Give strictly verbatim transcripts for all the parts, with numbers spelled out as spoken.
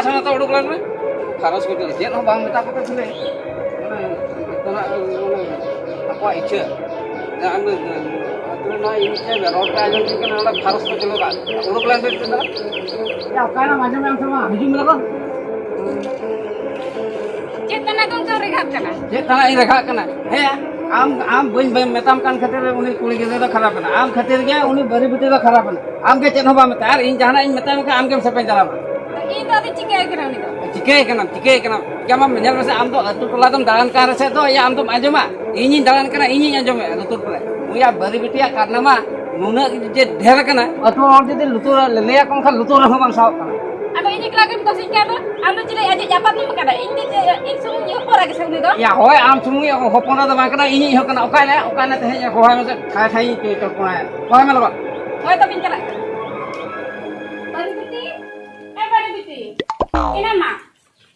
ᱥᱟᱢᱱᱟ ᱛᱮ ᱩᱰᱩᱠ ᱞᱮᱱ ᱢᱮ᱾ ᱯᱷᱟᱨᱚᱥ ᱠᱚ ᱪᱮᱫ ᱦᱚᱸ ᱵᱟᱝ ᱢᱮᱛᱟ ᱠᱚ ᱠᱟᱱ ᱛᱟᱦᱮᱸ᱾ ᱚᱱᱟ ᱟᱠᱚᱣᱟᱜ ᱤᱪᱪᱷᱟᱹ᱾ ᱡᱮ ᱟᱢ ᱫᱚ ᱟᱹᱛᱩ ᱨᱮ ᱱᱚᱣᱟ ᱤᱧ ᱴᱷᱮᱱ ᱨᱚᱲ ᱯᱮ ᱟᱸᱡᱚᱢ ᱴᱷᱤᱠ ᱠᱟᱱᱟ, ᱱᱚᱰᱮ ᱯᱷᱟᱨᱚᱥ ᱠᱚ ᱪᱟᱹᱞᱩ ᱠᱟᱜ᱾ ᱩᱰᱩᱠ ᱞᱮᱱ ᱯᱮ ᱱᱤᱛᱚᱜ ᱫᱚ᱾ ᱭᱟ, ᱚᱠᱟᱭᱮᱱᱟᱢ? ᱟᱸᱡᱚᱢᱮᱫ ᱟᱢ ᱥᱮ ᱵᱟᱝ? ᱦᱤᱡᱩᱜ ᱢᱮ ᱞᱚᱜᱚᱱ᱾ ᱪᱮᱫ ᱛᱟᱱᱟ ᱫᱚ ᱚᱱᱠᱟᱢ ᱨᱮᱜᱷᱟᱜ ᱠᱟᱱᱟ? ᱪᱮᱫ ᱛᱟᱱᱟ ᱤᱧ ᱨᱮᱜᱷᱟᱜ ᱠᱟᱱᱟ? ᱦᱮᱸ, ᱟᱢ, ᱟᱢ ᱵᱟᱹᱧ, ᱵᱟᱹᱧ ᱢᱮᱛᱟᱢ ᱠᱟᱱ ᱠᱷᱟᱹᱛᱤᱨ ᱩᱱᱤ ᱠᱩᱲᱤ ᱜᱤᱫᱽᱨᱟᱹ ᱫᱚ ᱠᱷᱟᱨᱟᱯ ᱮᱱᱟ᱾ ᱟᱢ ᱠᱷᱟᱹᱛᱤᱨ ᱜᱮ ᱩᱱᱤ ᱵᱟᱹᱨᱤ ᱵᱤᱴᱤ ᱫᱚ ᱠᱷᱟᱨᱟᱯ ᱮᱱᱟ᱾ ᱟᱢ ᱜᱮ ᱪᱮᱫ ᱦᱚᱸ ᱵᱟᱢ ᱢᱮᱛᱟᱭᱟ, ᱟᱨ ᱤᱧ ᱡᱟᱦᱟᱱᱟᱜ ᱤᱧ ᱢᱮᱛᱟᱭ ᱠᱷᱟᱱ ᱟᱢ ᱜᱮᱢ ᱥᱮᱯᱮᱧ ᱪᱟᱞᱟᱣ ᱮᱱᱟ᱾ ᱤᱧ ᱫᱚ ᱟᱫᱚ ᱪᱤᱠᱟᱹᱭ ᱠᱟᱱᱟ ᱩᱱᱤ ᱫᱚ? ᱪᱤᱠᱟᱹᱭ ᱠᱟᱱᱟᱢ, ᱪᱤᱠᱟᱹᱭ ᱠᱟᱱᱟᱢ? ᱪᱤᱠᱟᱹ ᱢᱟᱢ ᱧᱮᱞ ᱢᱮᱥᱮ, ᱟᱢ ᱫᱚ ᱟᱹᱛᱩ ᱴᱚᱞᱟ ᱫᱚᱢ ᱫᱟᱬᱟᱱ ᱠᱟᱱ ᱨᱮᱥᱮ ᱫᱚ, ᱤᱭᱟᱹ, ᱟᱢ ᱫᱚᱢ ᱟᱸᱡᱚᱢᱟ? ᱤᱧᱤᱧ ᱫᱟᱬᱟᱱ ᱠᱟᱱᱟ, ᱤᱧᱤᱧ ᱟᱸᱡᱚᱢᱮᱫᱼᱟ ᱞᱩᱛᱩᱨ ᱠᱚᱨᱮ᱾ ᱩᱱᱤᱭᱟᱜ ᱵᱟᱹᱨᱤ ᱵᱤᱴᱤᱭᱟᱜ ᱠᱟᱨᱱᱟᱢᱟ ᱱᱩᱱᱟᱹᱜ ᱡᱮ ᱰᱷᱮᱨ ᱟᱠᱟᱱᱟ᱾ ᱟᱹᱛᱩ ᱦᱚᱲ ᱡᱩᱫᱤ ᱞᱩᱛᱩᱨ ᱨᱮ ᱞᱟᱹᱞᱟᱹᱭᱟᱠᱚ ᱠᱷᱟᱱ ᱞᱩᱛᱩᱨ ᱨᱮᱦᱚᱸ ᱵᱟᱝ ᱥᱟᱦᱚᱵ ᱠᱟᱱᱟ᱾ ᱟᱫᱚ ᱤᱧ ᱮᱠᱞᱟ ᱜᱮᱢ ᱫᱳᱥᱤᱧ ᱠᱟᱱ ᱫᱚ? ᱟᱢ ᱫᱚ ᱪᱮᱞᱮ ᱟᱡᱤᱡ ᱟᱯᱟᱛ ᱮᱢ ᱠᱟᱱᱟ? ᱤᱧ ᱫᱚ ᱪᱮᱫ, ᱤᱧ ᱥᱩᱢᱩᱝ ᱤᱧ ᱦᱚᱯᱚᱱ ᱮᱨᱟ ᱜᱮᱥᱮ ᱩᱱᱤ ᱫᱚ? ᱭᱟ, ᱦᱳᱭ, ᱟᱢ ᱥᱩᱢᱩᱝ ᱦᱚᱯᱚᱱ ᱮᱨᱟ ᱫᱚ ᱵᱟᱝ ᱠᱟᱱᱟ, ᱤᱧᱤᱡ ᱦᱚᱸ ᱠᱟᱱᱟ᱾ ᱚᱠᱟᱭ ᱱᱟᱭ, ᱚᱠᱟᱭ ᱱᱟᱭ? ᱛᱮᱦᱮᱧ ᱦᱚᱦᱚᱭ ᱢᱮᱥᱮ, ᱴᱷᱟᱭ ᱴᱷᱟᱭ ᱤᱧ ᱪᱚᱲᱠᱚᱲᱟᱭᱟ᱾ ᱦᱚᱦᱚᱭ ᱢᱮ ᱞᱚᱜᱚᱱ᱾ ᱦᱳᱭ, ᱛᱚᱵᱮᱧ ᱪᱟᱞᱟᱜ ᱠᱟᱱᱟ᱾ ᱵᱟᱹᱨᱤ ᱵᱤᱴᱤ, ᱮ ᱵᱟᱹᱨᱤ ᱵᱤᱴᱤ, ᱮᱱᱟ ᱢᱟ,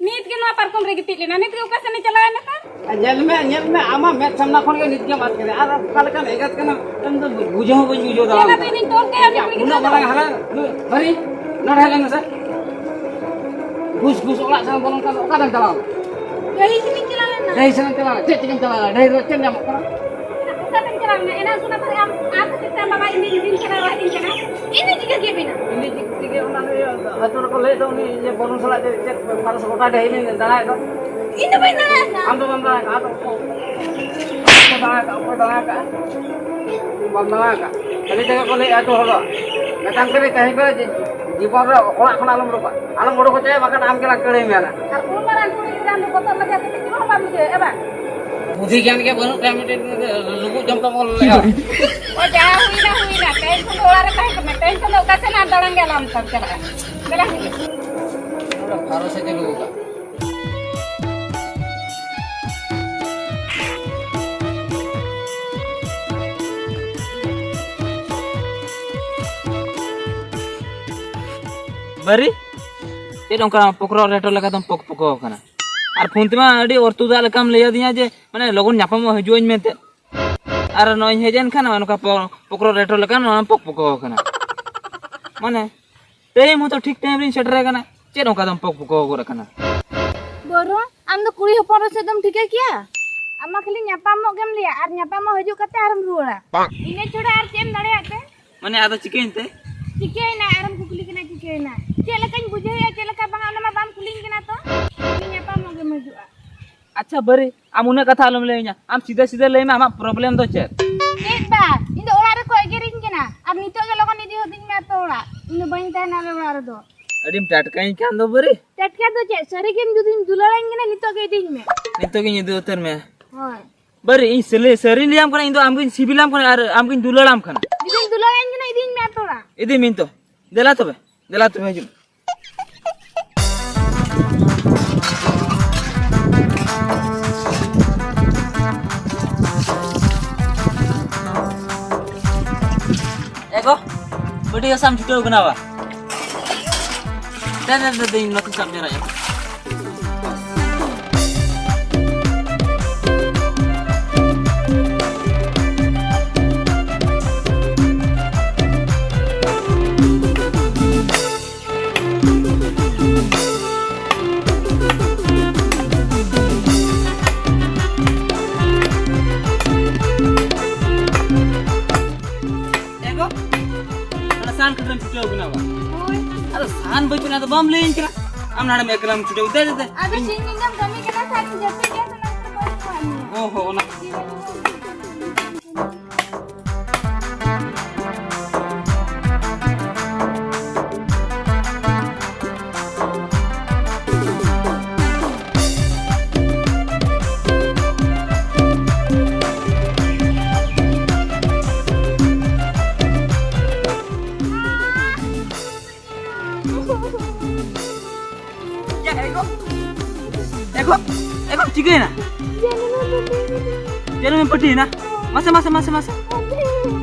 ᱱᱤᱛ ᱜᱮ ᱱᱚᱣᱟ ᱯᱟᱨᱠᱚᱢ ᱨᱮ ᱜᱤᱛᱤᱡ ᱞᱮᱱᱟ, ᱱᱤᱛ ᱜᱮ ᱚᱠᱟ ᱥᱮᱱ ᱮ ᱪᱟᱞᱟᱣ ᱮᱱᱟ ᱛᱟᱨ? ᱧᱮᱞ ᱢᱮ, ᱧᱮᱞ ᱢᱮ, ᱟᱢᱟᱜ ᱢᱮᱫ ᱥᱟᱢᱱᱟ ᱠᱷᱚᱱ ᱜᱮ ᱱᱤᱛ ᱜᱮᱢ ᱟᱫ ᱠᱮᱫᱟ᱾ ᱟᱨ ᱚᱠᱟ ᱞᱮᱠᱟᱱ ᱮᱸᱜᱟᱛ ᱠᱟᱱᱟᱢ, ᱤᱧ ᱫᱚ ᱵᱩᱡᱷᱟᱹᱣ ᱦᱚᱸ ᱵᱟᱹᱧ ᱵᱩᱡᱷᱟᱹᱣ ᱫᱟᱲᱮᱭᱟᱜ ᱧᱮᱞ ᱠᱟᱱᱟ᱾ ᱠᱟᱛᱮ ᱤᱧ ᱛᱚᱞ ᱠᱟᱭᱟ ᱩᱱᱤ ᱠᱩᱲᱤ ᱩᱱᱟᱹᱜ ᱜᱤᱫᱽᱨᱟᱹ ᱢᱟᱨᱟᱝ ᱫᱚ᱾ ᱦᱟᱨᱟ, ᱩᱱᱟᱹᱜ ᱵᱟᱹᱨᱤ, ᱱᱚᱰᱮ ᱦᱮᱡ ᱞᱮᱱ ᱢᱮᱥᱮ᱾ ᱜᱷᱩᱥ ᱜᱷᱩᱥ ᱚᱲᱟᱜ ᱥᱮᱱ ᱵᱚᱞᱚᱱ ᱠᱟᱱ ᱫᱚ ᱚᱠᱟ ᱛᱮᱢ ᱪᱟᱞᱟᱣ ᱮᱱᱟ? ᱰᱟᱹᱦᱤ ᱥᱮᱱᱤᱧ ᱪᱟᱞᱟᱣ ᱞᱮᱱᱟ᱾ ᱰᱟᱹᱦᱤ ᱥᱮᱱᱮᱢ ᱪᱟᱞᱟᱣ ᱮᱱᱟ? ᱪᱮᱫ ᱪᱤᱠᱟᱹᱢ ᱪᱟᱞᱟᱣ ᱞᱮᱱᱟ? ᱰᱟᱹᱦᱤ ᱨᱮ ᱪᱮᱫ ᱧᱟᱢᱚᱜ ᱠᱟᱱᱟ? ᱚᱠᱟ ᱛᱮᱢ ᱪᱟᱞᱟᱣ ᱞᱮᱱᱟ? ᱮᱱᱟᱝ ᱠᱷᱚᱱᱟᱜ ᱛᱟᱦᱞᱮ ᱟᱢ, ᱟᱢ ᱠᱷᱟᱹᱛᱤᱨ ᱛᱮ ᱟᱢ ᱵᱟᱵᱟ ᱤᱧ ᱤᱧ ᱪᱟᱞᱟᱣ ᱟᱹᱛᱤᱧ ᱠᱟᱱᱟ᱾ ᱤᱧ ᱫᱚ ᱪᱤᱠᱟᱹ ᱠᱮᱫ ᱢᱮᱱᱟ? ᱤᱧ ᱫᱚ ᱪᱤᱠᱟᱹ ᱠᱮᱫ ᱚᱱᱟ ᱫᱚ ᱟᱹᱛᱩ ᱨᱮᱠᱚ ᱞᱟᱹᱭ ᱫᱚ ᱩᱱᱤ ᱤᱭᱟᱹ ᱵᱚᱨᱚᱱ ᱥᱟᱞᱟᱜ ᱪᱮᱫ, ᱪᱮᱫ ᱯᱷᱟᱨᱚᱥ ᱜᱚᱴᱟ ᱰᱟᱹᱦᱤ ᱞᱤᱧ ᱫᱟᱬᱟᱭᱮᱫ ᱫᱚ᱾ ᱤᱧ ᱫᱚ ᱵᱟᱹᱧ ᱫᱟᱬᱟ ᱟᱠᱟᱫ᱾ ᱟᱢ ᱫᱚ ᱵᱟᱢ ᱫᱟᱬᱟ ᱟᱠᱟᱫ, ᱟᱫᱚ ᱚᱠᱚᱭ, ᱚᱠᱚᱭ ᱫᱟᱬᱟ ᱟᱠᱟᱫ? ᱚᱠᱚᱭ ᱫᱟᱬᱟ ᱟᱠᱟᱫ? ᱵᱟᱢ ᱫᱟᱬᱟ ᱟᱠᱟᱫ᱾ ᱠᱷᱟᱹᱞᱤ ᱛᱮᱜᱮ ᱠᱚ ᱞᱟᱹᱭᱮᱫᱼᱟ ᱟᱹᱛᱩ ᱦᱚᱲ ᱫᱚ᱾ ᱢᱮᱛᱟᱢ ᱠᱟᱹᱱᱟᱹᱧ ᱛᱮᱦᱮᱧ ᱠᱷᱚᱱ ᱡᱤ-, ᱡᱤᱵᱚᱱ ᱨᱮ ᱚᱲᱟᱜ ᱠᱷᱚᱱ ᱟᱞᱚᱢ ᱩᱰᱩᱠᱚᱜᱼᱟ᱾ ᱟᱞᱚᱢ ᱩᱰᱩᱠ ᱦᱚᱪᱚᱭᱟ, ᱵᱟᱠᱷᱟᱱ ᱟᱢ ᱜᱮ ᱞᱟᱝ ᱠᱟᱹᱲᱟᱹᱭ ᱢᱮᱭᱟ ᱱᱟᱜ᱾ ᱟᱨ ᱩᱱ ᱢᱟᱨᱟᱝ ᱠᱩᱲᱤ ᱜᱤᱫᱽᱨᱟᱹ ᱟᱢ ᱫᱚ ᱵᱚᱛᱚᱨ ᱞᱟᱡᱟᱣ ᱠᱟᱛᱮ ᱪᱮᱫ ᱦᱚᱸ ᱵᱟᱢ ᱵᱩᱡᱷᱟᱹᱣᱮᱫᱼᱟ ᱵᱟᱝ? ᱵᱩᱫᱷᱤ ᱜᱮᱭᱟᱱ ᱜᱮ ᱵᱟᱹᱱᱩᱜ ᱛᱟᱭᱟ, ᱢᱤᱫᱴᱮᱱ ᱞᱩᱵᱩᱜ ᱡᱚᱢ ᱛᱟᱢ ᱚᱞ ᱞᱮᱜᱼᱟ᱾ ᱚ, ᱡᱟ ᱦᱩᱭᱱᱟ, ᱦᱩᱭᱱᱟ᱾ ᱛᱮᱦᱮᱧ ᱠᱷᱚᱱ ᱫᱚ ᱚᱲᱟᱜ ᱨᱮ ᱛᱟᱦᱮᱸ ᱠᱚᱜ ᱢᱮ᱾ ᱛᱮᱦᱮᱧ ᱠᱷᱚᱱ ᱫᱚ ᱚᱠᱟ ᱥᱮᱱ ᱟᱨ ᱫᱟᱬᱟᱱ ᱜᱮ ᱟᱞᱚᱢ ᱪᱟᱞᱟᱜᱼᱟ᱾ ᱫᱮᱞᱟ ᱦᱤᱡᱩᱜ ᱢᱮ᱾ ᱱᱚᱰᱮ ᱯᱷᱟᱨᱚᱥ ᱮ ᱪᱟᱹᱞᱩ ᱟᱠᱟᱫ᱾ ᱵᱟᱹᱨᱤ, ᱪᱮᱫ ᱚᱱᱠᱟ ᱯᱚᱠᱨᱚ ᱨᱮᱴᱚ ᱞᱮᱠᱟ ᱫᱚᱢ ᱯᱚᱠ ᱯᱚᱠᱚ ᱟᱠᱟᱱᱟ? ᱟᱨ ᱯᱷᱳᱱ ᱛᱮᱢᱟ ᱟᱹᱰᱤ ᱚᱨᱛᱩᱫᱟᱜ ᱞᱮᱠᱟᱢ ᱞᱟᱹᱭ ᱟᱹᱫᱤᱧᱟ ᱡᱮ, ᱢᱟᱱᱮ, ᱞᱚᱜᱚᱱ ᱧᱟᱯᱟᱢᱚᱜ ᱦᱤᱡᱩᱜ ᱟᱹᱧ ᱢᱮᱱᱛᱮ᱾ ᱟᱨ ᱱᱚᱜᱼᱚᱭ ᱤᱧ ᱦᱮᱡ ᱮᱱ ᱠᱷᱟᱱ ᱱᱚᱜᱼᱚᱭ ᱱᱚᱝᱠᱟ ᱯᱚ-, ᱯᱚᱠᱨᱚ ᱨᱮᱴᱚ ᱞᱮᱠᱟ ᱱᱚᱣᱟ ᱯᱚᱠ ᱯᱚᱠᱚ ᱟᱠᱟᱱᱟ᱾ ᱢᱟᱱᱮ, ᱴᱟᱭᱤᱢ ᱦᱚᱸᱛᱚ ᱴᱷᱤᱠ ᱴᱟᱭᱤᱢ ᱨᱤᱧ ᱥᱮᱴᱮᱨ ᱟᱠᱟᱱᱟ᱾ ᱪᱮᱫ ᱚᱱᱠᱟ ᱫᱚᱢ ᱯᱚᱠ ᱯᱚᱠᱚ ᱜᱚᱫ ᱟᱠᱟᱱᱟ? ᱵᱚᱨᱚᱝ ᱟᱢ ᱫᱚ ᱠᱩᱲᱤ ᱦᱚᱯᱚᱱ ᱨᱚᱲ ᱥᱮᱫ ᱫᱚᱢ ᱴᱷᱤᱠᱟᱹ ᱠᱮᱭᱟ? ᱟᱢ ᱢᱟ ᱠᱷᱟᱹᱞᱤ ᱧᱟᱯᱟᱢᱚᱜ ᱜᱮᱢ ᱞᱟᱹᱭᱟ ᱟᱨ ᱧᱟᱯᱟᱢᱚᱜ ᱦᱤᱡᱩᱜ ᱠᱟᱛᱮ ᱟᱨᱮᱢ ᱨᱩᱣᱟᱹᱲᱟ᱾ ᱤᱱᱟᱹ ᱪᱷᱟᱲᱟ ᱟᱨ ᱪᱮᱫ ᱮᱢ ᱫᱟᱲᱮᱭᱟᱜ ᱛᱮ? ᱢᱟᱱᱮ ᱟᱫᱚ ᱪᱤᱠᱟᱹᱭᱮᱱ ᱛᱮ? ᱪᱤᱠᱟᱹᱭᱮᱱᱟ? ᱟᱨᱮᱢ ᱠᱩᱠᱞᱤ ᱠᱟᱱᱟ ᱪᱤᱠᱟᱹᱭᱮᱱᱟ? ᱪᱮᱫ ᱞᱮᱠᱟᱧ ᱵᱩᱡᱷᱟᱹᱣᱮᱫᱼᱟ ᱪᱮᱫ ᱞᱮᱠᱟ ᱵᱟᱝᱟ ᱚᱱᱟ ᱢᱟ ᱵᱟᱢ ᱠᱩᱞᱤᱧ ᱠᱟᱱᱟ ᱛᱚ? ᱠᱷᱟᱹᱞᱤ ᱧᱟᱯᱟᱢᱚᱜ ᱜᱮᱢ ᱦᱤᱡᱩᱜᱼᱟ᱾ ᱟᱪᱪᱷᱟ ᱵᱟᱹᱨᱤ, ᱟᱢ ᱩᱱᱟᱹᱜ ᱠᱟᱛᱷᱟ ᱟᱞᱚᱢ ᱞᱟᱹᱭᱟᱹᱧᱟ, ᱟᱢ ᱥᱤᱫᱷᱟᱹ ᱥᱤᱫᱷᱟᱹ ᱞᱟᱹᱭ ᱢᱮ ᱟᱢᱟᱜ problem ᱫᱚ ᱪᱮᱫ? ᱪᱮᱫ ᱵᱟ? ᱤᱧ ᱫᱚ ᱚᱲᱟᱜ ᱨᱮᱠᱚ ᱮᱜᱮᱨᱤᱧ ᱠᱟᱱᱟ ᱟᱨ ᱱᱤᱛᱚᱜ ᱜᱮ ᱞᱚᱜᱚᱱ ᱤᱫᱤ ᱦᱚᱫᱤᱧ ᱢᱮ ᱟᱯᱮ ᱚᱲᱟᱜ, ᱤᱧ ᱫᱚ ᱵᱟᱹᱧ ᱛᱟᱦᱮᱱᱟ ᱟᱞᱮ ᱚᱲᱟᱜ ᱨᱮᱫᱚ᱾ ᱟᱹᱰᱤᱢ ᱴᱟᱴᱠᱟᱭᱤᱧ ᱠᱟᱱ ᱫᱚ ᱵᱟᱹᱨᱤ᱾ ᱴᱟᱴᱠᱟ ᱫᱚ ᱪᱮᱫ? ᱥᱟᱹᱨᱤ ᱜᱮᱢ ᱡᱩᱫᱤᱧ ᱫᱩᱞᱟᱹᱲᱟᱹᱧ ᱠᱟᱱᱟ ᱱᱤᱛᱚᱜ ᱜᱮ ᱤᱫᱤᱧ ᱢᱮ᱾ ᱱᱤᱛᱚᱜ ᱜᱤᱧ ᱤᱫᱤ ᱩᱛᱟᱹᱨ ᱢᱮᱭᱟ᱾ ᱦᱳᱭ᱾ ᱵᱟᱹᱨᱤ, ᱤᱧ ᱥᱟᱹᱨᱤ, ᱥᱟᱹᱨᱤᱧ ᱞᱟᱹᱭᱟᱢ ᱠᱟᱱᱟ, ᱤᱧ ᱫᱚ ᱟᱢᱜᱤᱧ ᱥᱤᱵᱤᱞᱟᱢ ᱠᱟᱱᱟ ᱟᱨ ᱟᱢᱜᱤᱧ ᱫᱩᱞᱟᱹᱲᱟᱢ ᱠᱟᱱᱟ᱾ ᱡᱩᱫᱤᱧ ᱫᱩᱞᱟᱹᱲᱟᱹᱧ ᱠᱟᱱᱟ ᱤᱫᱤᱧ ᱢᱮ ᱟᱯᱮ ᱚᱲᱟᱜ᱾ ᱤᱫᱤ ᱢᱤᱭᱟᱹᱧ ᱛᱚ᱾ ᱫᱮᱞᱟ ᱛᱚᱵᱮ, ᱫᱮᱞᱟ ᱛᱚᱵᱮ ᱦᱤᱡᱩᱜ ᱢᱮ᱾ ᱮ ᱜᱚ, ᱵᱟᱹᱴᱤ ᱜᱷᱟᱥᱟᱣ ᱮᱢ ᱪᱷᱩᱴᱟᱹᱣ ᱠᱟᱱᱟ ᱵᱟ? ᱫᱮ, ᱫᱮ, ᱫᱮ, ᱫᱮ, ᱤᱧ ᱱᱚᱛᱮᱧ ᱥᱟᱵ ᱡᱟᱣᱨᱟᱭᱟ᱾ ᱮ ᱜᱚ, ᱚᱱᱟ ᱥᱟᱦᱟᱱ ᱠᱟᱹᱴᱤᱡ ᱮᱢ ᱪᱷᱩᱴᱟᱹᱣ ᱠᱟᱱᱟ ᱵᱟ? ᱦᱳᱭ᱾ ᱟᱫᱚ ᱥᱟᱦᱟᱱ ᱵᱟᱹᱪᱩᱜ, ᱟᱫᱚ ᱵᱟᱢ ᱞᱟᱹᱭᱟᱹᱧ ᱠᱟᱱᱟ᱾ ᱟᱢ ᱱᱟᱰᱮᱢ ᱮᱠᱞᱟᱢ ᱪᱷᱩᱴᱟᱹᱣ, ᱫᱮ, ᱫᱮ, ᱫᱮ᱾ ᱟᱫᱚ ᱤᱧ ᱥᱤᱧ ᱧᱤᱫᱟᱹᱢ ᱠᱟᱹᱢᱤ ᱠᱟᱱᱟ ᱥᱮ ᱟᱨ ᱡᱟᱹᱯᱤᱫ ᱜᱮᱭᱟ ᱥᱟᱱᱟᱢ ᱠᱚ ᱵᱟᱹᱧ ᱠᱚᱣᱟ ᱤᱧ᱾ ᱚ ᱦᱚ, ᱚᱱᱟ᱾ ᱭᱟ, ᱮ ᱜᱚ᱾ ᱮ ᱜᱚ, ᱮ ᱜᱚ, ᱪᱤᱠᱟᱹᱭᱮᱱᱟ? ᱡᱟᱹᱱᱩᱢᱮ ᱯᱟᱹᱴᱤᱭᱮᱱᱟ? ᱢᱟᱥᱮ, ᱢᱟᱥᱮ, ᱢᱟᱥᱮ, ᱢᱟᱥᱮ᱾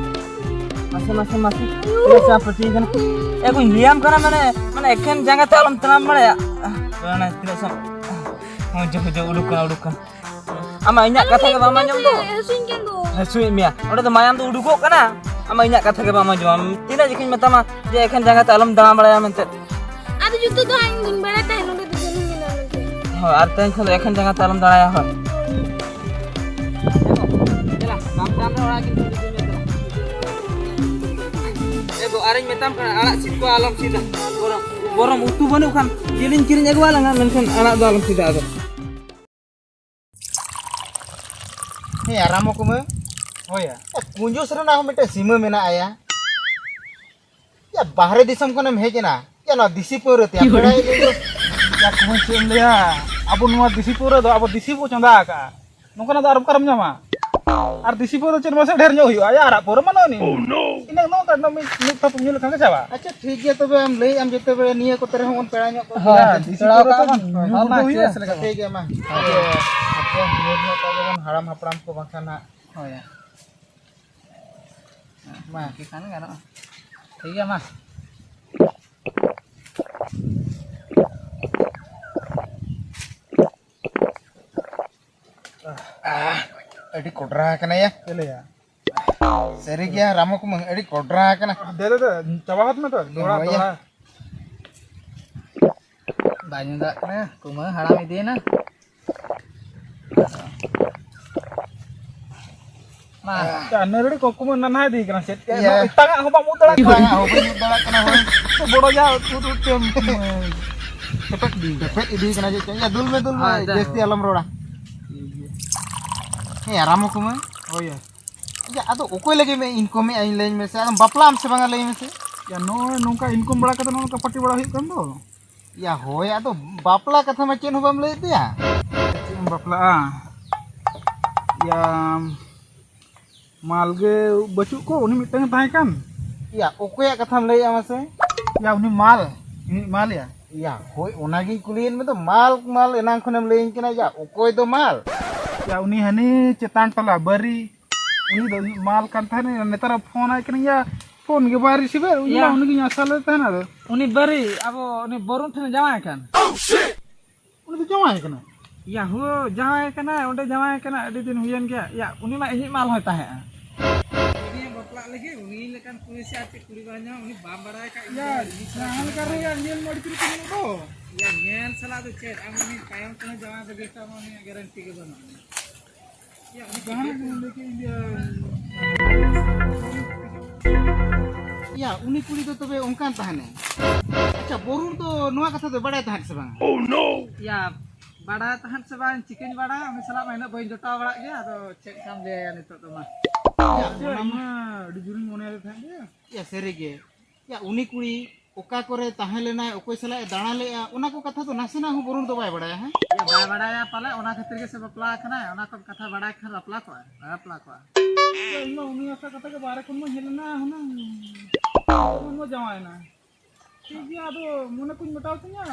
ᱢᱟᱥᱮ, ᱢᱟᱥᱮ, ᱢᱟᱥᱮ᱾ ᱛᱤᱱᱟᱹᱜ ᱥᱟᱸ ᱯᱟᱹᱴᱤ ᱠᱟᱱᱟ? ᱮ ᱜᱚᱧ ᱞᱟᱹᱭᱟᱢ ᱠᱟᱱᱟ, ᱢᱟᱱᱮ, ᱢᱟᱱᱮ, ᱮᱠᱷᱮᱱ ᱡᱟᱸᱜᱟ ᱛᱮ ᱟᱞᱚᱢ ᱛᱟᱲᱟᱢ ᱵᱟᱲᱟᱭᱟ᱾ ᱢᱟᱱᱮ, ᱛᱤᱱᱟᱹᱜ ᱥᱟᱸ-, ᱦᱚᱸ, ᱡᱚ, ᱡᱚ, ᱩᱰᱩᱠ ᱠᱟᱱᱟ, ᱩᱰᱩᱠ ᱠᱟᱱᱟ᱾ ᱟᱢᱟᱜ ᱤᱧᱟᱹᱜ ᱠᱟᱛᱷᱟ ᱜᱮ ᱵᱟᱢ ᱟᱸᱡᱚᱢ ᱫᱚ? ᱦᱟᱹᱥᱩᱧ ᱠᱟᱱ ᱫᱚ᱾ ᱦᱟᱹᱥᱩᱭᱮᱫ ᱢᱮᱭᱟ? ᱚᱸᱰᱮ ᱫᱚ ᱢᱟᱭᱟᱢ ᱫᱚ ᱩᱰᱩᱠᱚᱜ ᱠᱟᱱᱟ᱾ ᱟᱢᱟᱜ ᱤᱧᱟᱹᱜ ᱠᱟᱛᱷᱟ ᱜᱮ ᱵᱟᱢ ᱟᱸᱡᱚᱢᱟ᱾ ᱛᱤᱱᱟᱹᱜ ᱡᱚᱠᱷᱚᱱ ᱢᱮᱛᱟᱢᱟ ᱡᱮ ᱮᱠᱷᱮᱱ ᱡᱟᱸᱜᱟ ᱛᱮ ᱟᱞᱚᱢ ᱫᱟᱬᱟ ᱵᱟᱲᱟᱭᱟ ᱢᱮᱱᱛᱮ? ᱟᱫᱚ ᱱᱤᱛᱚᱜ ᱫᱚ ᱦᱟᱸᱜ ᱤᱧ ᱫᱩᱧ ᱵᱟᱲᱟᱭ ᱛᱟᱦᱮᱸᱫ ᱱᱚᱰᱮ ᱫᱚ ᱡᱚᱢᱤᱧ ᱢᱮᱱᱟᱜᱼᱟ ᱢᱮᱱᱛᱮ᱾ ᱦᱳᱭ, ᱟᱨ ᱛᱮᱦᱮᱧ ᱠᱷᱚᱱ ᱫᱚ ᱮᱠᱷᱮᱱ ᱡᱟᱸᱜᱟ ᱛᱮ ᱟᱞᱚᱢ ᱫᱟᱬᱟᱭᱟ, ᱦᱳᱭ᱾ ᱫᱮᱞᱟ, ᱵᱟᱢ ᱫᱟᱬᱟᱱ ᱨᱮᱦᱚᱸ ᱚᱲᱟᱜ ᱜᱮ ᱤᱫᱤ ᱢᱮ, ᱫᱮᱞᱟ᱾ ᱮ ᱜᱚ, ᱟᱨᱤᱧ ᱢᱮᱛᱟᱢ ᱠᱟᱱᱟ, ᱟᱲᱟᱜ ᱥᱤᱫ ᱠᱚ ᱟᱞᱚᱢ ᱥᱤᱫᱟ᱾ ᱵᱚᱨᱚᱢ, ᱵᱚᱨᱚᱢ ᱩᱛᱩ ᱵᱟᱹᱱᱩᱜ ᱠᱷᱟᱱ ᱡᱤᱞᱤᱧ ᱠᱤᱨᱤᱧ ᱟᱹᱜᱩ ᱟᱞᱟᱝᱟ, ᱢᱮᱱᱠᱷᱟᱱ ᱟᱲᱟᱜ ᱫᱚ ᱟᱞᱚᱢ ᱥᱤᱫᱟ ᱟᱫᱚ᱾ ᱦᱮᱸ, ᱟᱨᱟᱢ ᱠᱚ ᱢᱮ᱾ ᱦᱳᱭ ᱭᱟ᱾ ᱮ, ᱠᱩᱧᱡᱩᱥ ᱨᱮᱱᱟᱜ ᱦᱚᱸ ᱢᱤᱫᱴᱮᱱ ᱥᱤᱢᱟᱹ ᱢᱮᱱᱟᱜᱼᱟ ᱭᱟ᱾ ᱭᱟ, ᱵᱟᱦᱨᱮ ᱫᱤᱥᱚᱢ ᱠᱷᱚᱱᱮᱢ ᱦᱮᱡ ᱮᱱᱟ᱾ ᱭᱟ, ᱱᱚᱣᱟ ᱫᱮᱥᱤ ᱯᱟᱹᱣᱨᱟᱹ ᱛᱮ ᱟᱢ ᱯᱮᱲᱟᱭᱮᱫ ᱞᱮ ᱫᱚ᱾ ᱭᱟ, ᱠᱩᱢᱟᱹᱝ, ᱪᱮᱫ ᱮᱢ ᱞᱟᱹᱭᱟ? ᱟᱵᱚ ᱱᱚᱣᱟ ᱫᱮᱥᱤ ᱯᱟᱹᱣᱨᱟᱹ ᱫᱚ ᱟᱵᱚ ᱫᱮᱥᱤ ᱵᱚ ᱪᱚᱸᱫᱟ ᱟᱠᱟᱜᱼᱟ᱾ ᱱᱚᱝᱠᱟᱱᱟᱜ ᱫᱚ ᱟᱨ ᱚᱠᱟᱨᱮᱢ ᱧᱟᱢᱟ? ᱟᱨ ᱫᱮᱥᱤ ᱯᱟᱹᱣᱨᱟᱹ ᱪᱮᱫ ᱢᱟᱥᱮ ᱰᱷᱮᱨ ᱧᱚᱜ ᱦᱩᱭᱩᱜᱼᱟ? ᱭᱟ, ᱟᱨᱟᱜ ᱯᱟᱹᱣᱨᱟᱹ ᱢᱟᱱᱮ ᱩᱱᱤ᱾ Oh, no! ᱤᱱᱟᱹ ᱱᱚᱝᱠᱟ ᱫᱚ ᱢᱤᱫ, ᱢᱤᱫ ᱴᱷᱚᱯ ᱧᱩ ᱞᱮᱠᱷᱟᱱ ᱜᱮ ᱪᱟᱵᱟ᱾ ᱟᱪᱪᱷᱟ, ᱴᱷᱤᱠ ᱜᱮᱭᱟ, ᱛᱚᱵᱮ ᱟᱢ ᱞᱟᱹᱭᱮᱫ ᱟᱢ ᱡᱮ ᱛᱚᱵᱮ ᱱᱤᱭᱟᱹ ᱠᱚᱛᱮ ᱨᱮᱦᱚᱸ ᱵᱚᱱ ᱯᱮᱲᱟ ᱧᱚᱜ ᱠᱚᱜ ᱦᱳᱭ, ᱜᱮᱭᱟ᱾ ᱦᱳᱭ, ᱫᱮᱥᱤ ᱯᱮᱲᱟ ᱯᱟᱹᱣᱨᱟᱹ ᱠᱟᱜ ᱫᱚ ᱵᱚᱱ᱾ ᱧᱩ ᱦᱳᱭ, ᱫᱚ ᱢᱟ, ᱦᱩᱭᱩᱜᱼᱟ᱾ ᱪᱮᱫ ᱞᱮᱠᱟ? ᱴᱷᱤᱠ ᱜᱮᱭᱟ, ᱢᱟ᱾ ᱦᱳᱭ᱾ ᱟᱯᱮ, ᱟᱯᱮ ᱧᱩᱨ ᱧᱚᱜ ᱠᱟᱜ ᱜᱮᱵᱚᱱ ᱦᱟᱲᱟᱢ ᱦᱟᱯᱲᱟᱢ ᱠᱚ ᱵᱟᱝᱠᱷᱟᱱ ᱦᱟᱸᱜ᱾ ᱦᱳᱭ᱾ ᱢᱟ᱾ ᱤᱱᱠᱟᱹ ᱠᱷᱟᱱ ᱜᱟᱱᱚᱜᱼᱟ᱾ ᱴᱷᱤᱠ ᱜᱮᱭᱟ, ᱢᱟ᱾ ᱟᱦ, ᱟᱹᱰᱤ ᱠᱚᱰᱨᱟ ᱟᱠᱟᱱᱟ ᱭᱟ᱾ ᱪᱮᱫ ᱞᱟᱹᱭᱟ? ᱥᱟᱹᱨᱤ ᱜᱮᱭᱟ, ᱨᱟᱢᱚ ᱠᱩᱢᱟᱹᱝ, ᱟᱹᱰᱤ ᱠᱚᱰᱨᱟ ᱟᱠᱟᱱᱟ᱾ ᱫᱮ, ᱫᱮ, ᱫᱮ, ᱪᱟᱵᱟ ᱦᱚᱫ ᱢᱮ ᱛᱚ, ᱫᱚᱦᱲᱟ, ᱦᱳᱭ ᱭᱟ᱾ ᱫᱚᱦᱲᱟ᱾ ᱵᱟᱭ ᱧᱩ ᱫᱟᱲᱮᱭᱟᱜ ᱠᱟᱱᱟ, ᱠᱩᱢᱟᱹᱝ ᱦᱟᱲᱟᱢ ᱤᱫᱤᱭᱮᱱᱟ᱾ ᱢᱟ᱾ ᱪᱟ, ᱱᱟᱹᱨᱲᱤ ᱠᱚ ᱠᱩᱢᱟᱹᱝ ᱱᱟᱱᱦᱟ ᱤᱫᱤ ᱠᱟᱱᱟ ᱪᱮᱫ? ᱤᱭᱟᱹ᱾ ᱮᱴᱟᱜᱟᱜ ᱦᱚᱸ ᱵᱟᱢ ᱩᱫ ᱫᱟᱲᱮᱭᱟᱜ ᱠᱟᱱᱟ᱾ ᱮᱴᱟᱜᱟᱜ ᱦᱚᱸ ᱵᱟᱹᱧ ᱩᱫ ᱫᱟᱲᱮᱭᱟᱜ ᱠᱟᱱᱟ, ᱦᱳᱭ᱾ ᱥᱮ ᱵᱚᱲᱚ ᱡᱟ ᱩᱫ ᱩᱫ ᱛᱮᱢ ᱪᱮᱯᱮᱫ ᱤᱫᱤ ᱠᱟᱱᱟ᱾ ᱪᱮᱯᱮᱫ ᱤᱫᱤ ᱠᱟᱱᱟ ᱪᱮᱫ ᱪᱚᱝ? ᱭᱟ, ᱫᱩᱞ ᱢᱮ, ᱫᱩᱞ ᱢᱮ, ᱦᱮᱸ, ᱡᱟᱹᱥᱛᱤ ᱡᱟᱭᱦᱳᱠ᱾ ᱟᱞᱚᱢ ᱨᱚᱲᱟ᱾ ᱦᱮᱸ, ᱟᱨᱟᱢ ᱠᱚ ᱢᱮ᱾ ᱦᱳᱭ ᱭᱟ᱾ ᱭᱟ, ᱟᱫᱚ ᱚᱠᱚᱭ ᱞᱟᱹᱜᱤᱫ ᱢᱮ ᱤᱱᱠᱚᱢᱮᱜᱼᱟ, ᱤᱧ ᱞᱟᱹᱭᱟᱹᱧ ᱢᱮᱥᱮ, ᱟᱫᱚᱢ ᱵᱟᱯᱞᱟᱜ ᱟᱢ ᱥᱮ ᱵᱟᱝᱟ, ᱞᱟᱹᱭ ᱢᱮᱥᱮ? ᱭᱟ, ᱱᱚᱜᱼᱚᱭ ᱱᱚᱝᱠᱟ ᱤᱱᱠᱚᱢ ᱵᱟᱲᱟ ᱠᱟᱛᱮ ᱱᱚᱜᱼᱚ ᱱᱚᱝᱠᱟ ᱯᱟᱹᱴᱤ ᱵᱟᱲᱟ ᱦᱩᱭᱩᱜ ᱠᱟᱱ ᱫᱚ᱾ ᱭᱟ, ᱦᱳᱭ, ᱟᱫᱚ ᱵᱟᱯᱞᱟ ᱠᱟᱛᱷᱟ ᱢᱟ ᱪᱮᱫ ᱦᱚᱸ ᱵᱟᱢ ᱞᱟᱹᱭᱮᱫ ᱫᱚᱭᱟ᱾ ᱪᱮᱫ ᱮᱢ ᱵᱟᱯᱞᱟᱜᱼᱟ? ᱭᱟ, ᱢᱟᱞ ᱜᱮ ᱵᱟᱹᱪᱩᱜ ᱠᱚ, ᱩᱱᱤ ᱢᱤᱫᱴᱟᱝ ᱮ ᱛᱟᱦᱮᱸ ᱠᱟᱱ᱾ ᱭᱟ, ᱚᱠᱚᱭᱟᱜ ᱠᱟᱛᱷᱟᱢ ᱞᱟᱹᱭᱮᱫᱼᱟ ᱢᱟᱥᱮ? ᱭᱟ, ᱩᱱᱤ ᱢᱟᱞ, ᱩᱱᱤ ᱢᱟᱞ ᱭᱟ᱾ ᱭᱟ, ᱦᱳᱭ, ᱚᱱᱟᱜᱤᱧ ᱠᱩᱞᱤᱭᱮᱫ ᱢᱮ ᱫᱚ, ᱢᱟᱞ, ᱢᱟᱞ ᱮᱱᱟᱝ ᱠᱷᱚᱱᱮᱢ ᱞᱟᱹᱭᱟᱹᱧ ᱠᱟᱱᱟ, ᱭᱟ, ᱚᱠᱚᱭ ᱫᱚ ᱢᱟᱞ? ᱭᱟ, ᱩᱱᱤ ᱦᱟᱹᱱᱤ ᱪᱮᱛᱟᱱ ᱴᱚᱞᱟ ᱵᱟᱹᱨᱤ, ᱩᱱᱤ ᱫᱚ ᱢᱟᱞ ᱠᱟᱱ ᱛᱟᱦᱮᱱᱟ, ᱱᱮᱛᱟᱨ ᱯᱷᱳᱱ ᱟᱭ ᱠᱟᱹᱱᱟᱹᱧ, ᱭᱟ, ᱯᱷᱳᱱ ᱜᱮ ᱵᱟᱭ ᱨᱤᱥᱤᱵᱷᱮᱫ, ᱩᱱᱤ ᱭᱟ᱾ ᱢᱟ ᱩᱱᱤᱜᱤᱧ ᱟᱥᱟ ᱞᱮᱫ ᱛᱟᱦᱮᱱᱟ ᱟᱫᱚ᱾ ᱩᱱᱤ ᱵᱟᱹᱨᱤ, ᱟᱵᱚ ᱩᱱᱤ ᱵᱚᱨᱩᱱ ᱴᱷᱮᱱᱮ ᱡᱟᱶᱟᱭ ᱠᱟᱱ᱾ ᱩᱱᱤ ᱫᱚ ᱡᱟᱶᱟᱭ ᱠᱟᱱᱟ? ᱭᱟ ᱦᱳ, ᱡᱟᱶᱟᱭ ᱠᱟᱱᱟᱭ, ᱚᱸᱰᱮ ᱡᱟᱶᱟᱭ ᱠᱟᱱᱟ, ᱟᱹᱰᱤ ᱫᱤᱱ ᱦᱩᱭᱮᱱ ᱜᱮᱭᱟ᱾ ᱭᱟ, ᱩᱱᱤ ᱢᱟ ᱤᱧᱤᱡ ᱢᱟᱞ ᱦᱚᱸᱭ ᱛᱟᱦᱮᱸᱜᱼᱟ᱾ ᱞᱟᱹᱜᱤᱫ ᱩᱱᱤ ᱞᱮᱠᱟᱱ ᱠᱩᱲᱤ ᱥᱮ ᱟᱨ ᱪᱮᱫ ᱠᱩᱲᱤ ᱵᱟᱝ ᱧᱟᱢ, ᱩᱱᱤ ᱵᱟᱢ ᱵᱟᱲᱟᱭ ᱠᱟᱜ ᱜᱮᱭᱟ᱾ ᱡᱟᱦᱟᱸ ᱞᱮᱠᱟ ᱨᱮ ᱧᱮᱞ ᱢᱟ ᱟᱹᱰᱤ ᱪᱮᱦᱨᱟ ᱠᱚ ᱧᱮᱞᱚᱜ ᱫᱚ᱾ ᱭᱟ, ᱧᱮᱞ ᱥᱟᱞᱟᱜ ᱫᱚ ᱪᱮᱫ, ᱟᱢ ᱩᱱᱤ ᱛᱟᱭᱚᱢ ᱛᱮᱦᱚᱸ ᱡᱟᱶᱟᱭ ᱫᱚ ᱵᱮᱥ ᱛᱟᱢᱟ, ᱩᱱᱤᱭᱟᱜ ᱜᱮᱨᱮᱱᱴᱤ ᱜᱮ ᱵᱟᱹᱱᱩᱜᱼᱟ᱾ ᱭᱟ, ᱩᱱᱤ ᱡᱟᱦᱟᱸ ᱞᱮᱠᱟ ᱞᱟᱹᱭ ᱠᱮᱫ, ᱤᱭᱟᱹ, ᱭᱟ, ᱩᱱᱤ ᱠᱩᱲᱤ ᱫᱚ ᱛᱚᱵᱮ ᱚᱱᱠᱟᱱ ᱛᱟᱦᱮᱱᱟᱭ᱾ ᱟᱪᱪᱷᱟ, ᱵᱚᱨᱩᱬ ᱫᱚ ᱱᱚᱣᱟ ᱠᱟᱛᱷᱟ ᱫᱚ ᱵᱟᱲᱟᱭ ᱛᱟᱦᱮᱸᱫ ᱥᱮ ᱵᱟᱝ? ᱭᱟ, ᱵᱟᱲᱟᱭ ᱛᱟᱦᱮᱸᱫ ᱥᱮ ᱵᱟᱝ, ᱪᱤᱠᱟᱹᱧ ᱵᱟᱲᱟᱭᱟ? ᱩᱱᱤ ᱥᱟᱞᱟᱜ ᱢᱟ ᱤᱱᱟᱹᱜ ᱵᱟᱹᱧ ᱡᱚᱴᱟᱣ ᱵᱟᱲᱟᱜ ᱜᱮᱭᱟ, ᱟᱫᱚ ᱪᱮᱫ ᱠᱟᱢ ᱞᱟᱹᱭᱟ ᱱᱤᱛᱚᱜ ᱫᱚ ᱢᱟ᱾ ᱭᱟ, ᱚᱱᱟ ᱢᱟ ᱟᱹᱰᱤ ᱡᱳᱨᱤᱧ ᱢᱚᱱᱮᱭᱟᱫᱮ ᱛᱟᱦᱮᱸᱫ ᱜᱮ᱾ ᱭᱟ, ᱥᱟᱹᱨᱤ ᱜᱮ᱾ ᱭᱟ, ᱩᱱᱤ ᱠᱩᱲᱤ ᱚᱠᱟ ᱠᱚᱨᱮ ᱛᱟᱦᱮᱸ ᱞᱮᱱᱟᱭ, ᱚᱠᱚᱭ ᱥᱟᱞᱟᱜ ᱮ ᱫᱟᱬᱟ ᱞᱮᱜᱼᱟ, ᱚᱱᱟ ᱠᱚ ᱠᱟᱛᱷᱟ ᱫᱚ ᱱᱟᱥᱮᱱᱟᱜ ᱦᱚᱸ ᱵᱚᱨᱩᱬ ᱫᱚ ᱵᱟᱭ ᱵᱟᱲᱟᱭᱟ, ᱦᱮᱸ? ᱭᱟ, ᱵᱟᱭ ᱵᱟᱲᱟᱭᱟ ᱯᱟᱞᱮ, ᱚᱱᱟ ᱠᱷᱟᱹᱛᱤᱨ ᱜᱮ ᱥᱮ ᱵᱟᱯᱞᱟ ᱟᱠᱟᱱᱟᱭ᱾ ᱚᱱᱟ ᱠᱚ ᱠᱟᱛᱷᱟ ᱵᱟᱲᱟᱭ ᱠᱷᱟᱱ ᱵᱟᱯᱞᱟ ᱠᱚᱜᱼᱟ, ᱵᱟᱭ ᱵᱟᱯᱞᱟ ᱠᱚᱜᱼᱟ᱾ ᱤᱧ ᱢᱟ ᱩᱱᱤ ᱟᱥᱟ ᱠᱟᱛᱮ ᱜᱮ ᱵᱟᱦᱨᱮ ᱠᱷᱚᱱ ᱢᱟ ᱦᱮᱡ ᱞᱮᱱᱟ ᱦᱩᱱᱟᱹᱝ᱾ ᱩᱱ ᱢᱟ ᱡᱟᱶᱟᱭᱮᱱᱟ᱾ ᱴᱷᱤᱠ ᱜᱮᱭᱟ, ᱟᱫᱚ ᱢᱚᱱᱮ ᱠᱚᱧ ᱢᱮᱴᱟᱣ ᱛᱤᱧᱟ,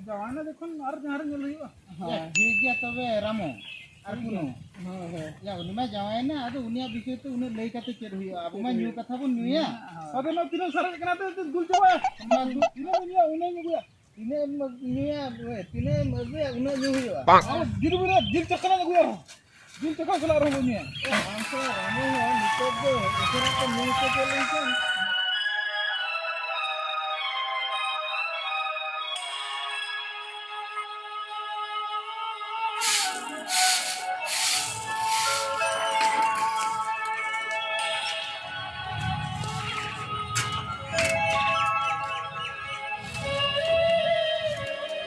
ᱡᱟᱶᱟᱭᱮᱱᱟ ᱡᱚᱠᱷᱚᱱ ᱟᱨ ᱡᱟᱦᱟᱸ ᱨᱮ ᱧᱮᱞ ᱦᱩᱭᱩᱜᱼᱟ᱾ ᱦᱮᱸ, ᱴᱷᱤᱠ ᱜᱮᱭᱟ ᱛᱚᱵᱮ ᱨᱟᱢᱚ ᱟᱨ ᱠᱩᱱᱩ᱾ ᱦᱮᱸ, ᱦᱮᱸ᱾ ᱭᱟ, ᱩᱱᱤ ᱢᱟ ᱡᱟᱶᱟᱭᱮᱱᱟ, ᱟᱫᱚ ᱩᱱᱤᱭᱟᱜ ᱵᱤᱥᱚᱭ ᱛᱮ ᱩᱱᱟᱹᱜ ᱞᱟᱹᱭ ᱠᱟᱛᱮ ᱪᱮᱫ ᱦᱩᱭᱩᱜᱼᱟ? ᱟᱵᱚ ᱢᱟ ᱧᱩ ᱠᱟᱛᱷᱟ ᱵᱚᱱ ᱧᱩᱭᱟ᱾ ᱦᱮᱸ᱾ ᱟᱫᱚ ᱱᱚᱣᱟ ᱛᱤᱱᱟᱹᱜ ᱥᱟᱨᱮᱡ ᱠᱟᱱᱟ, ᱛᱚ ᱫᱩᱞ ᱪᱟᱵᱟᱭᱟ᱾ ᱚᱱᱟ ᱫᱩᱞ ᱛᱤᱱᱟᱹᱜ ᱮᱢ ᱧᱩᱭᱟ, ᱩᱱᱟᱹᱜ ᱮᱢ ᱟᱹᱜᱩᱭᱟ᱾ ᱛᱤᱱᱟᱹᱜ ᱮᱢ ᱧᱩᱭᱟ, ᱛᱤᱱᱟᱹᱜ ᱮᱢ ᱟᱹᱜᱩᱭᱟ, ᱩᱱᱟᱹᱜ ᱧᱩ ᱦᱩᱭᱩᱜᱼᱟ᱾ ᱟᱨ ᱡᱩᱫᱤ ᱵᱚᱱ ᱞᱟᱹᱭᱟ, ᱡᱤᱞ ᱪᱟᱠᱷᱱᱟ ᱟᱹᱜᱩᱭᱟ ᱟᱨᱦᱚᱸ᱾ ᱡᱤᱞ ᱪᱟᱠᱷᱟ ᱥᱟᱞᱟᱜ ᱨᱮᱦᱚᱸ ᱵᱚᱱ ᱧᱩᱭᱟ᱾ ᱟᱢ ᱥᱮ ᱨᱟᱢᱩ ᱦᱚᱸ ᱱᱤᱛᱚᱜ ᱫᱚ ᱩᱥᱟᱹᱨᱟ ᱛᱮ ᱧᱩ ᱦᱚᱪᱚ ᱠᱮᱫ ᱞᱮᱱ ᱠᱷᱟᱱ᱾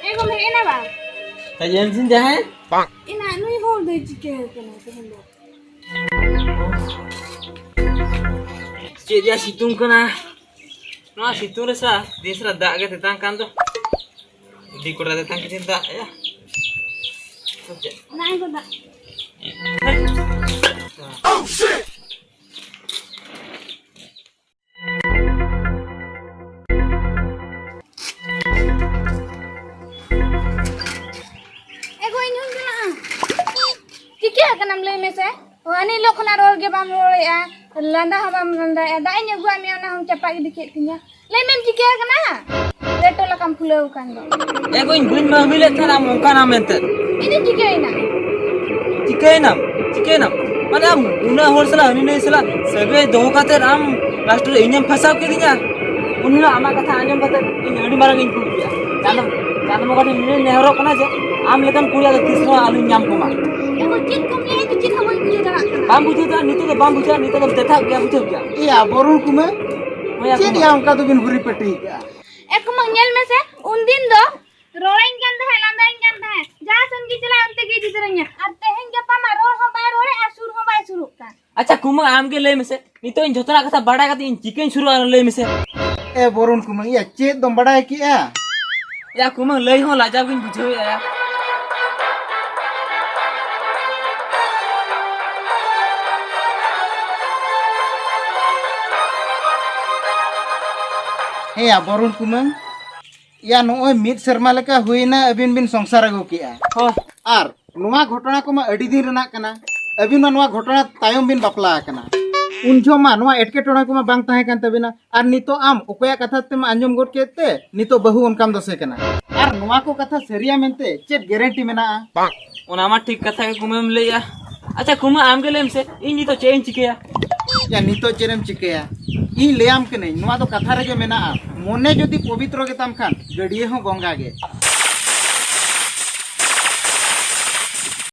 ᱮ ᱜᱚᱢᱠᱮ, ᱦᱮᱡ ᱮᱱᱟ ᱵᱟᱝ? ᱦᱮᱡ ᱮᱱ ᱥᱤᱧ ᱡᱟᱦᱟᱸᱭ᱾ ᱮᱱᱟ ᱱᱩᱭ ᱦᱚᱲ ᱫᱚᱭ ᱪᱤᱠᱟᱹ ᱟᱠᱟᱱᱟ ᱛᱮᱦᱮᱧ ᱫᱚ? ᱪᱮᱫ ᱡᱟ ᱥᱤᱛᱩᱝ ᱠᱟᱱᱟ᱾ ᱱᱚᱣᱟ ᱥᱤᱛᱩᱝ ᱨᱮ ᱥᱟ ᱫᱤᱱ ᱥᱟᱨᱟ ᱫᱟᱜ ᱜᱮ ᱛᱮᱛᱟᱝ ᱠᱟᱱ ᱫᱚ᱾ ᱟᱹᱰᱤ ᱠᱚᱰᱟ ᱛᱮᱛᱟᱝ ᱠᱟᱛᱮ ᱫᱟᱜ ᱭᱟ᱾ ᱥᱮ ᱪᱮᱫ? ᱫᱟᱜ ᱜᱮ ᱫᱟᱜ᱾ ᱮ ᱜᱚ, ᱤᱧ ᱦᱚᱸᱧ ᱪᱟᱞᱟᱜᱼᱟ᱾ ᱪᱤᱠᱟᱹ ᱟᱠᱟᱱᱟᱢ ᱞᱟᱹᱭ ᱢᱮᱥᱮ? ᱦᱟᱹᱱᱤ ᱦᱤᱞᱳᱜ ᱠᱷᱚᱱᱟᱜ ᱨᱚᱲ ᱜᱮ ᱵᱟᱢ ᱨᱚᱲᱮᱫᱼᱟ, ᱞᱟᱸᱫᱟ ᱦᱚᱸ ᱵᱟᱢ ᱞᱟᱸᱫᱟᱭᱮᱫᱼᱟ᱾ ᱫᱟᱜ ᱤᱧ ᱟᱹᱜᱩᱣᱟᱫ ᱢᱮᱭᱟ, ᱚᱱᱟ ᱦᱚᱸᱢ ᱪᱟᱯᱟᱫ ᱜᱤᱰᱤ ᱠᱮᱫ ᱛᱤᱧᱟ᱾ ᱞᱟᱹᱭ ᱢᱮᱢ ᱪᱤᱠᱟᱹ ᱟᱠᱟᱱᱟ? ᱨᱮᱴᱚ ᱞᱮᱠᱟᱢ ᱯᱷᱩᱞᱟᱹᱣ ᱟᱠᱟᱱ ᱫᱚ᱾ ᱮ ᱜᱚ, ᱤᱧ ᱵᱟᱹᱧ ᱵᱷᱟᱹᱵᱤ ᱞᱮᱫ ᱛᱟᱦᱮᱱᱟ ᱟᱢ ᱚᱱᱠᱟᱱᱟᱢ ᱢᱮᱱᱛᱮ᱾ ᱤᱧ ᱫᱚ ᱪᱤᱠᱟᱹᱭᱮᱱᱟ? ᱪᱤᱠᱟᱹᱭᱮᱱᱟᱢ? ᱪᱤᱠᱟᱹᱭᱮᱱᱟᱢ? ᱢᱟᱱᱮ ᱟᱢ ᱩᱱᱟᱹᱜ ᱦᱚᱲ ᱥᱟᱞᱟᱜ, ᱦᱟᱹᱱᱤ ᱱᱟᱹᱭ ᱥᱟᱞᱟᱜ ᱥᱟᱹᱜᱟᱹᱭ ᱫᱚᱦᱚ ᱠᱟᱛᱮ ᱟᱢ ᱞᱟᱥᱴ ᱨᱮ ᱤᱧᱮᱢ ᱯᱷᱟᱸᱥᱟᱣ ᱠᱤᱫᱤᱧᱟ᱾ ᱩᱱᱤ ᱦᱚᱸ ᱟᱢᱟᱜ ᱠᱟᱛᱷᱟ ᱟᱸᱡᱚᱢ ᱠᱟᱛᱮ ᱤᱧ ᱟᱹᱰᱤ ᱢᱟᱨᱟᱝ ᱤᱧ ᱵᱷᱩᱞ ᱠᱮᱫᱟ᱾ ᱪᱟᱸᱫᱚ, ᱪᱟᱸᱫᱚ ᱵᱚᱸᱜᱟ ᱴᱷᱮᱱ ᱱᱤᱱᱟᱹᱧ ᱱᱮᱦᱚᱨᱚᱜ ᱠᱟᱱᱟ ᱡᱮ ᱟᱢ ᱞᱮᱠᱟᱱ ᱠᱩᱲᱤ ᱟᱫᱚ ᱛᱤᱥ ᱦᱚᱸ ᱟᱞᱚᱧ ᱧᱟᱢ ᱠᱚᱢᱟ᱾ ᱮ ᱵᱟᱹᱵᱩ, ᱪᱮᱫ ᱠᱚᱢ ᱞᱟᱹᱭᱟ? ᱤᱧ ᱫᱚ ᱪᱮᱫ ᱦᱚᱸ ᱵᱟᱹᱧ ᱵᱩᱡᱷᱟᱹᱣ ᱫᱟᱲᱮᱭᱟᱜ ᱠᱟᱱᱟ᱾ ᱵᱟᱢ ᱵᱩᱡᱷᱟᱹᱣ ᱫᱟ? ᱱᱤᱛᱚᱜ ᱫᱚ ᱵᱟᱢ ᱵᱩᱡᱷᱟᱹᱣᱟ, ᱱᱤᱛᱚᱜ ᱫᱚᱢ ᱛᱮᱛᱷᱟᱜ ᱜᱮᱭᱟ, ᱵᱩᱡᱷᱟᱹᱣ ᱜᱮᱭᱟ᱾ ᱮᱭᱟ ᱵᱚᱨᱩᱱ ᱠᱩᱢᱟᱹᱝ, ᱦᱳᱭ, ᱪᱮᱫ ᱟᱠᱚ᱾ ᱭᱟ ᱚᱱᱠᱟ ᱫᱚᱵᱤᱱ ᱦᱩᱨᱤ ᱯᱟᱹᱴᱤ ᱠᱟᱜᱼᱟ? ᱮ ᱠᱩᱢᱟᱹᱝ, ᱧᱮᱞ ᱢᱮᱥᱮ, ᱩᱱᱫᱤᱱ ᱫᱚ ᱨᱚᱲᱟᱹᱧ ᱠᱟᱱ ᱛᱟᱦᱮᱸᱫ, ᱞᱟᱸᱫᱟᱧ ᱠᱟᱱ ᱛᱟᱦᱮᱸᱫ, ᱡᱟᱦᱟᱸ ᱥᱮᱱ ᱜᱮ ᱪᱟᱞᱟᱜ ᱚᱱᱛᱮ ᱜᱮ ᱤᱫᱤ ᱛᱚᱨᱟᱧᱟ᱾ ᱟᱨ ᱛᱮᱦᱮᱧ ᱜᱟᱯᱟ ᱢᱟ ᱨᱚᱲ ᱦᱚᱸ ᱵᱟᱭ ᱨᱚᱲᱮᱫ ᱟᱨ ᱥᱩᱨ ᱦᱚᱸ ᱵᱟᱭ ᱥᱩᱨᱩᱜ ᱠᱟᱱ᱾ ᱟᱪᱪᱷᱟ ᱠᱩᱢᱟᱹᱝ, ᱟᱢ ᱜᱮ ᱞᱟᱹᱭ ᱢᱮᱥᱮ, ᱱᱤᱛᱚᱜ ᱤᱧ ᱡᱷᱚᱛᱚᱱᱟᱜ ᱠᱟᱛᱷᱟ ᱵᱟᱲᱟᱭ ᱠᱟᱛᱮ ᱤᱧ ᱪᱤᱠᱟᱹᱧ ᱥᱩᱨᱩᱜᱼᱟ, ᱞᱟᱹᱭ ᱢᱮᱥᱮ᱾ ᱮ ᱵᱚᱨᱩᱱ ᱠᱩᱢᱟᱹᱝ, ᱭᱟ ᱪᱮᱫ ᱫᱚᱢ ᱵᱟᱲᱟᱭ ᱠᱮᱜᱼᱟ? ᱭᱟ ᱠᱩᱢᱟᱹᱝ, ᱞᱟᱹᱭ ᱦᱚᱸ ᱞᱟᱡᱟᱣ ᱜᱤᱧ ᱵᱩᱡᱷᱟᱹᱣᱮᱫᱼᱟ ᱭᱟ᱾ ᱦᱮᱸ ᱭᱟ ᱵᱚᱨᱩᱱ ᱠᱩᱢᱟᱹᱝ, ᱭᱟ ᱱᱚᱜᱼᱚᱭ ᱢᱤᱫ ᱥᱮᱨᱢᱟ ᱞᱮᱠᱟ ᱦᱩᱭᱱᱟ ᱟᱹᱵᱤᱱ ᱵᱤᱱ ᱥᱚᱝᱥᱟᱨ ᱟᱹᱜᱩ ᱠᱮᱜᱼᱟ᱾ ᱦᱳᱭ᱾ ᱟᱨ ᱱᱚᱣᱟ ᱜᱷᱚᱴᱚᱱᱟ ᱠᱚᱢᱟ ᱟᱹᱰᱤ ᱫᱤᱱ ᱨᱮᱱᱟᱜ ᱠᱟᱱᱟ᱾ ᱟᱹᱵᱤᱱ ᱢᱟ ᱱᱚᱣᱟ ᱜᱷᱚᱴᱚᱱᱟ ᱛᱟᱭᱚᱢ ᱵᱤᱱ ᱵᱟᱯᱞᱟ ᱟᱠᱟᱱᱟ᱾ ᱩᱱ ᱡᱚᱦᱚᱜ ᱢᱟ ᱱᱚᱣᱟ ᱮᱴᱠᱮᱴᱚᱬᱮ ᱠᱚᱢᱟ ᱵᱟᱝ ᱛᱟᱦᱮᱸ ᱠᱟᱱ ᱛᱟᱹᱵᱤᱱᱟ᱾ ᱟᱨ ᱱᱤᱛᱚᱜ ᱟᱢ ᱚᱠᱚᱭᱟᱜ ᱠᱟᱛᱷᱟ ᱛᱮᱢ ᱟᱸᱡᱚᱢ ᱜᱚᱫ ᱠᱮᱫ ᱛᱮ ᱱᱤᱛᱚᱜ ᱵᱟᱹᱦᱩ ᱚᱱᱠᱟᱢ ᱫᱚᱥᱮ ᱠᱟᱱᱟ᱾ ᱟᱨ ᱱᱚᱣᱟ ᱠᱚ ᱠᱟᱛᱷᱟ ᱥᱟᱹᱨᱤᱭᱟ ᱢᱮᱱᱛᱮ ᱪᱮᱫ ᱜᱮᱨᱮᱱᱴᱤ ᱢᱮᱱᱟᱜᱼᱟ? ᱚᱱᱟ ᱢᱟ ᱴᱷᱤᱠ ᱠᱟᱛᱷᱟ ᱜᱮ ᱠᱩᱢᱟᱹᱢ ᱞᱟᱹᱭᱮᱜᱼᱟ᱾ ᱟᱪᱪᱷᱟ ᱠᱩᱢᱟᱹ, ᱟᱢ ᱜᱮ ᱞᱟᱹᱭ ᱢᱮᱥᱮ, ᱤᱧ ᱱᱤᱛᱚᱜ ᱪᱮᱫ ᱤᱧ ᱪᱤᱠᱟᱹᱭᱟ? ᱭᱟ, ᱱᱤᱛᱚᱜ ᱪᱮᱫ ᱮᱢ ᱪᱤᱠᱟᱹᱭᱟ? ᱤᱧ ᱞᱟᱹᱭᱟᱢ ᱠᱟᱹᱱᱟᱹᱧ, ᱱᱚᱣᱟ ᱫᱚ ᱠᱟᱛᱷᱟ ᱨᱮᱜᱮ ᱢᱮᱱᱟᱜᱼᱟ, ᱢᱚᱱᱮ ᱡᱩᱫᱤ ᱯᱚᱵᱤᱛᱨᱚ ᱜᱮᱛᱟᱢ ᱠᱷᱟᱱ ᱜᱟᱹᱰᱭᱟᱹ ᱦᱚᱸ ᱜᱚᱝᱜᱟ ᱜᱮ᱾